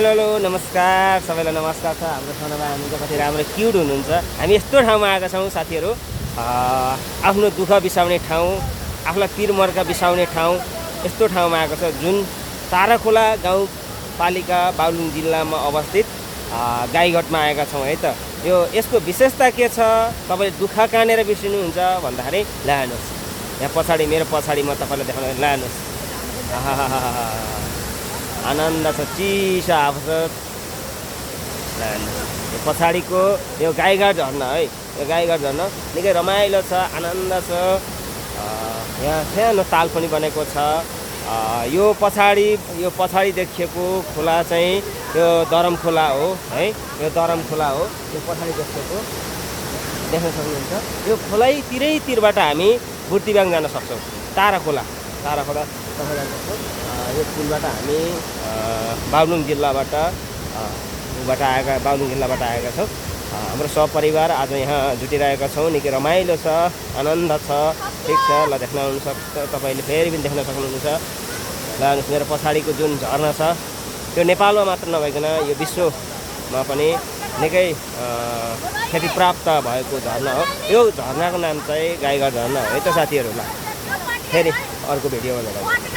Hello नमस्कार सबैलाई नमस्कार छ। हाम्रो सोनामा हामी कति राम्रो क्युट हुनुहुन्छ। हामी यस्तो ठाउँमा आएका छौँ साथीहरू, आफ्नो दुःख बिसाउने ठाउँ, आफूलाई पिरमर्का बिसाउने ठाउँ, यस्तो ठाउँमा आएको छ जुन ताराखोला गाउँपालिका बागलुङ जिल्लामा अवस्थित गाईघाटमा आएका छौँ है त। यसको विशेषता के छ, तपाईँले दुःख कहाँनिर बिर्सिनुहुन्छ भन्दाखेरि लानुहोस्, यहाँ पछाडि मेरो पछाडि म तपाईँलाई देखाउन लानुहोस्। आनन्द छ, चिसो आवश्यक यो पछाडिको यो गाईघाट झर्ना है। यो गाईघाट झर्ना निकै रमाइलो छ, आनन्द छ। यहाँ सानो ताल पनि बनेको छ। यो पछाडि देखिएको खोला चाहिँ यो दरम खोला हो है। यो दरम खोला हो, यो पछाडि देखिएको देख्न सक्नुहुन्छ। यो खोलै तिरैतिरबाट हामी बुर्तिबाङ जान सक्छौँ। ताराखोला तपाईँ जान सक्छौँ। यो पुलबाट हामी बागलुङ जिल्लाबाट आएका छौँ। हाम्रो सपरिवार आज यहाँ जुटिरहेका छौँ। निकै रमाइलो छ, आनन्द छ, ठिक छ। ल देख्न सक्छ, तपाईँले फेरि पनि देख्न सक्नुहुन्छ। ल मेरो पछाडिको जुन झरना छ त्यो नेपालमा मात्र नभइकन यो विश्वमा पनि निकै ख्यातिप्राप्त भएको झरना हो। यो झरनाको नाम चाहिँ गाईघाट झरना हो है त साथीहरू। ल फेरि अर्को भिडियोमा भेटौँ।